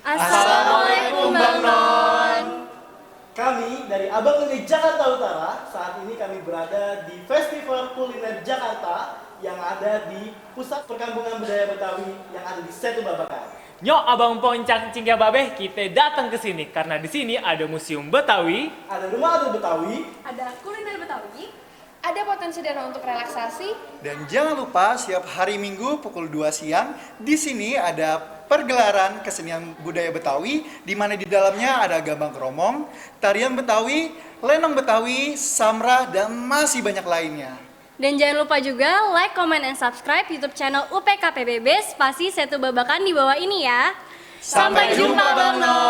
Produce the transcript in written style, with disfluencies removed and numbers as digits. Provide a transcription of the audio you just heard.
Assalamualaikum Bang Non. Kami dari Abang None Jakarta Utara, saat ini kami berada di Festival Kuliner Jakarta yang ada di Pusat Perkampungan Budaya Betawi yang ada di Setu Babakan. Nyok abang poncang cingga babeh, kita datang ke sini karena di sini ada museum Betawi, Ada rumah adat Betawi, Ada kuliner Betawi, Ada potensi danau untuk relaksasi. Dan jangan lupa setiap hari Minggu pukul 2 siang di sini ada pergelaran kesenian budaya Betawi di mana di dalamnya ada gambang kromong, tarian Betawi, lenong Betawi, samrah dan masih banyak lainnya. Dan jangan lupa juga like, comment, and subscribe YouTube channel UPK PBB Spasi Setu Babakan di bawah ini ya. Sampai jumpa Bang Non.